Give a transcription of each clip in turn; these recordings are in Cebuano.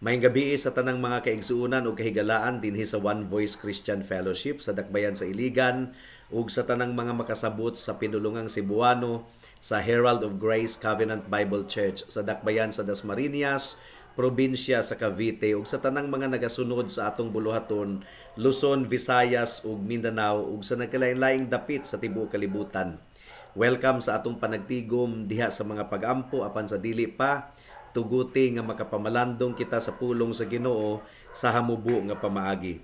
Maayong gabii sa tanang mga kaigsuonan ug kahigalaan dinhi sa One Voice Christian Fellowship sa Dakbayan sa Iligan ug sa tanang mga makasabot sa pinulungang Cebuano sa Herald of Grace Covenant Bible Church sa Dakbayan sa Dasmariñas, probinsya sa Cavite, ug sa tanang mga nagasunod sa atong buluhaton Luzon, Visayas ug Mindanao ug sa nagkalain-laing dapit sa tibuok kalibutan. Welcome sa atong panagtigom diha sa mga pag-ampo, apan sa dili pa tuguti nga makapamalandong kita sa pulong sa Ginoo sa hamubo nga pamaagi.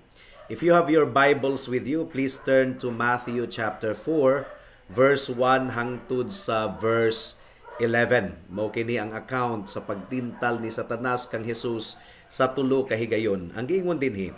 If you have your Bibles with you, please turn to Matthew chapter 4, verse 1 hangtod sa verse 11. Mao kini ang account sa pagtintal ni Satanas kang Jesus sa tulo ka higayon. Ang giingon dinhi,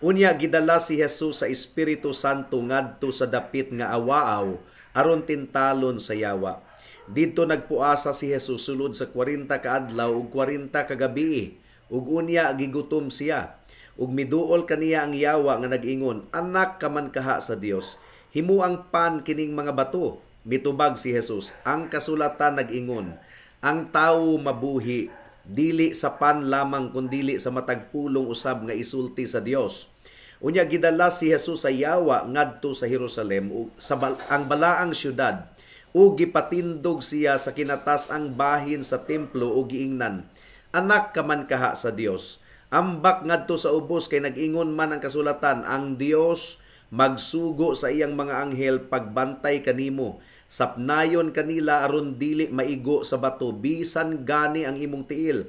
"Unya gidala si Jesus sa Espiritu Santo ngadto sa dapit nga awaaw aron tintalon sa yawa. Didto nagpuasa si Jesus sulod sa 40 ka adlaw ug 40 ka gabii, ug unya gigutom siya. Ug miduol kaniya ang yawa nga nag-ingon, 'Anak ka man kaha sa Dios, himuang pan kining mga bato.' Mitubag si Jesus, 'Ang kasulatan nag-ingon, ang tawo mabuhi dili sa pan lamang kundili sa matag pulong usab nga isulti sa Dios.' Unya gidala si Jesus sa yawa ngadto sa Jerusalem, sa ang balaang syudad, ug gipatindog siya sa kinatas-ang bahin sa templo ug giingnan, 'Anak ka man kaha sa Dios, ambak ngadto sa ubos, kay nag-ingon man ang kasulatan, ang Dios magsugo sa iyang mga anghel pagbantay kanimo. Sapnayon kanila aron dili maigo sa bato bisan gani ang imong tiil.'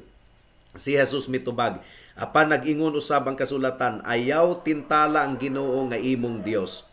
Si Jesus mitubag, 'Apan nag-ingon usab ang kasulatan, ayaw tintala ang Ginoo nga imong Dios.'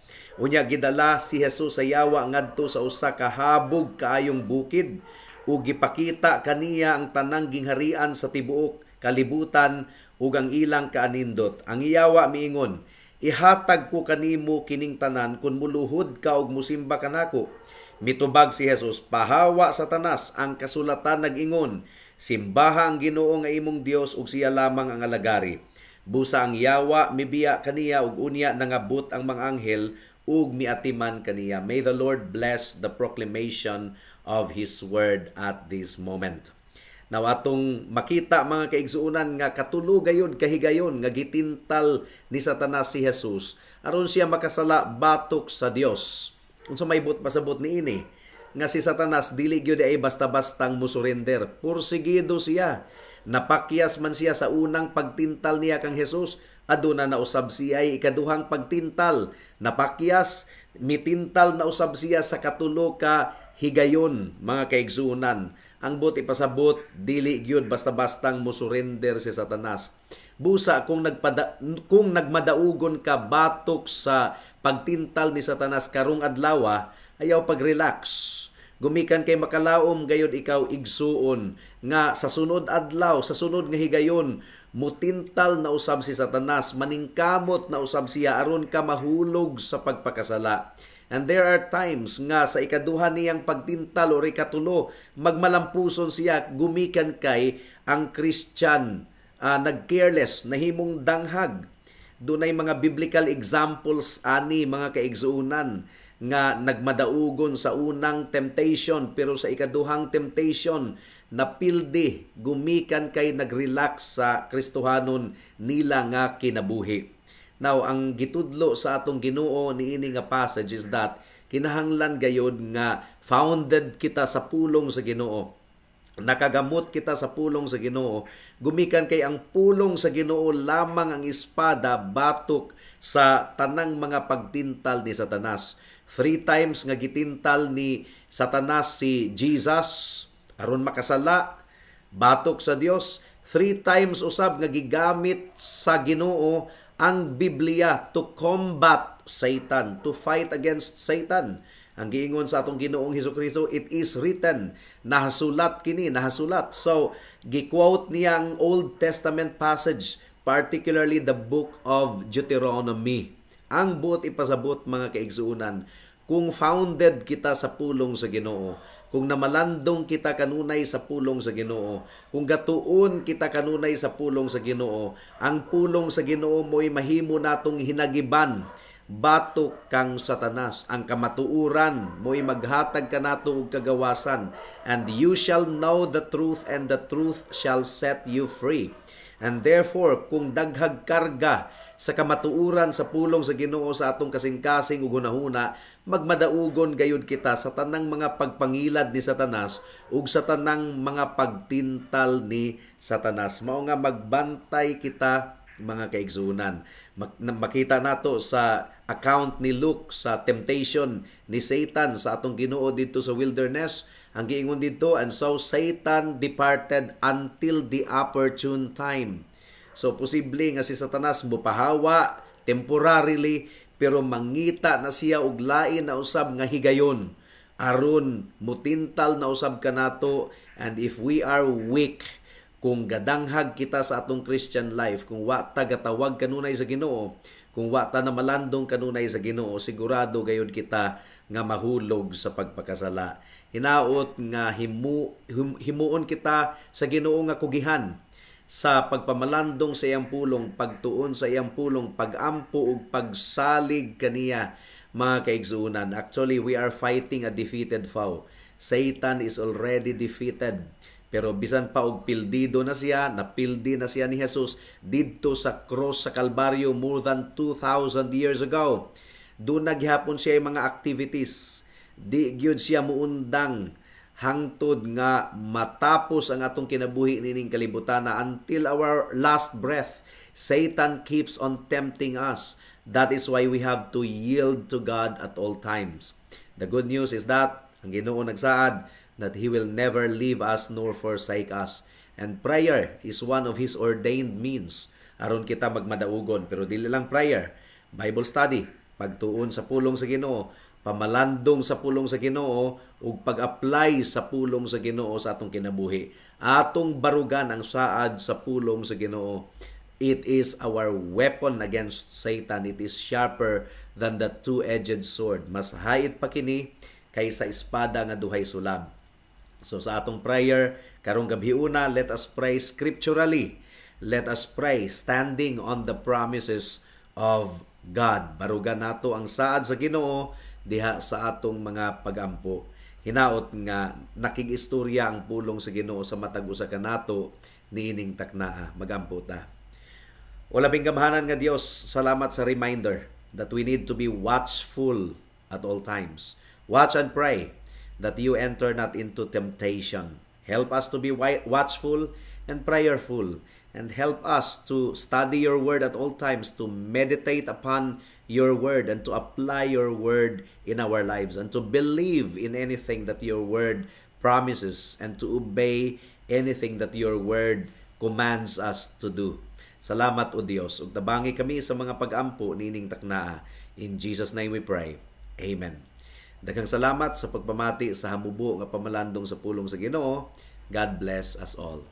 Unya gidala si Jesus sa yawa ngadto sa usa ka habog kaayong bukid ug gipakita kaniya ang tanang gingharian sa tibuok kalibutan ug ang ilang kaanindot. Ang yawa miingon, 'Ihatag ko kanimo kining tanan kun muluhod ka ug musimba kanako.' Mitubag si Jesus, 'Pahawa, Satanas, ang kasulatan nag-ingon, simbaha ang Ginoo nga imong Dios ug siya lamang ang alagari.' Busa ang yawa mibiya kaniya ug unya nangabot ang mga anghel ug miatiman kaniya." May the Lord bless the proclamation of His word at this moment. Now atong makita, mga kaigsuonan, nga katulo gayud kahigayon nga gitintal ni Satanas si Jesus aron siya makasala batok sa Dios. Unsa may buot pasabot niini? Nga si Satanas dili gyud ay basta-bastang musurrender. Pursigido siya. Napakyas man siya sa unang pagtintal niya kang Jesus, aduna na usab siya ikaduhang pagtintal. Napakyas, mitintal na usab siya sa katulo ka higayon, mga kaigsuonan. Ang buot ipasabot, dili gyud basta-bastang musurrender si Satanas. Busa kung nagmadaugon ka batok sa pagtintal ni Satanas karong adlaw, ayaw pag-relax. Gumikan kay makalaom gayud ikaw, igsuon, nga sa sunod adlaw, sa sunod nga higayon, mutintal na usab si Satanas, maningkamot na usab siya aron ka mahulog sa pagpakasala. And there are times nga sa ikaduha niyang pagtintal o ikatulo, magmalampuson siya gumikan kay ang Christian nag-careless, nahimong danghag. Dunay mga biblical examples ani, mga kaigsuonan, nga nagmadaugon sa unang temptation pero sa ikaduhang temptation napildi gumikan kay nagrelax sa Kristohanon nila nga kinabuhi. Now, ang gitudlo sa atong Ginoo niini nga passage is that kinahanglan gayod nga founded kita sa pulong sa Ginoo. Nakagamot kita sa pulong sa Ginoo gumikan kay ang pulong sa Ginoo lamang ang espada batok sa tanang mga pagtintal ni Satanas. Three times nga gitintal ni Satanas si Jesus aron makasala batok sa Dios. Three times usab nga gigamit sa Ginoo ang Biblia to combat Satan, to fight against Satan. Ang giingon sa atong Ginoong Hesukristo, "It is written," nahasulat kini, nahasulat. So, gi-quote niya ang Old Testament passage, particularly the book of Deuteronomy. Ang buot ipasabot, mga kaigsuonan, kung founded kita sa pulong sa Ginoo, kung namalandong kita kanunay sa pulong sa Ginoo, kung gatuon kita kanunay sa pulong sa Ginoo, ang pulong sa Ginoo mo'y mahimo natong hinagiban. Batok kang Satanas. Ang kamatuoran mo'y maghatag kanato og kagawasan. And you shall know the truth, and the truth shall set you free. And therefore, kung daghag karga sa kamatuoran sa pulong sa Ginoo sa atong kasing-kasing ug hunahuna, magmadaugon gayud kita sa tanang mga pagpangilad ni Satanas ug sa tanang mga pagtintal ni Satanas. Mao nga magbantay kita, mga kaigsuonan. Makita nato sa account ni Luke sa temptation ni Satan sa atong Ginoo didto sa wilderness. Ang giingon didto, "And so Satan departed until the opportune time." So posible nga si Satanas mupahawa temporarily, pero mangita na siya og lain na usab nga higayon aron mutintal na usab kanato. And if we are weak, kung gadanghag kita sa atong Christian life, kung wa ta gatawag kanunay sa Ginoo, kung wa ta na malandong kanunay sa Ginoo, sigurado gayud kita nga mahulog sa pagpakasala. Hinaot nga himuon kita sa Ginoo nga kugihan sa pagpamalandong sa iyang pulong, pagtuon sa iyang pulong, pagampo ug pagsalig kaniya, mga kaigsuonan. Actually, we are fighting a defeated foe. Satan is already defeated. Pero bisan pa og pildido na siya, napildi na siya ni Jesus didto sa cross sa Kalbaryo more than 2,000 years ago, duna gihapon siya mga activities. Di gyud siya muundang hangtod nga matapos ang atong kinabuhi nining kalibutan. Until our last breath, Satan keeps on tempting us. That is why we have to yield to God at all times. The good news is that ang Ginoo nagsaad that He will never leave us nor forsake us. And prayer is one of His ordained means aron kita magmadaugon. Pero dili lang prayer, Bible study, pagtuon sa pulong sa Ginoo, pamalandong sa pulong sa Ginoo ug pag-apply sa pulong sa Ginoo sa atong kinabuhi. Atong barugan ang saad sa pulong sa Ginoo. It is our weapon against Satan. It is sharper than the two-edged sword. Mas hait pa kini kaysa espada nga duhay sulab. So sa atong prayer karong gabhiuna, let us pray scripturally. Let us pray standing on the promises of God. Barugan nato ang saad sa Ginoo diha sa atong mga pagampo. Hinaot nga nakig-istorya ang pulong sa Ginoo sa matag usa kanato niining taknaa. Magampo ta. O labing gamhanan nga Dios, salamat sa reminder that we need to be watchful at all times. Watch and pray that you enter not into temptation. Help us to be watchful and prayerful, and help us to study your word at all times, to meditate upon your word, and to apply your word in our lives, and to believe in anything that your word promises, and to obey anything that your word commands us to do. Salamat, O Dios, ug tabangi kami sa mga pag-ampo niining taknaa. In Jesus' name we pray. Amen. Daghang salamat sa pagpamati sa hamubo nga pamalandong sa pulong sa Ginoo. God bless us all.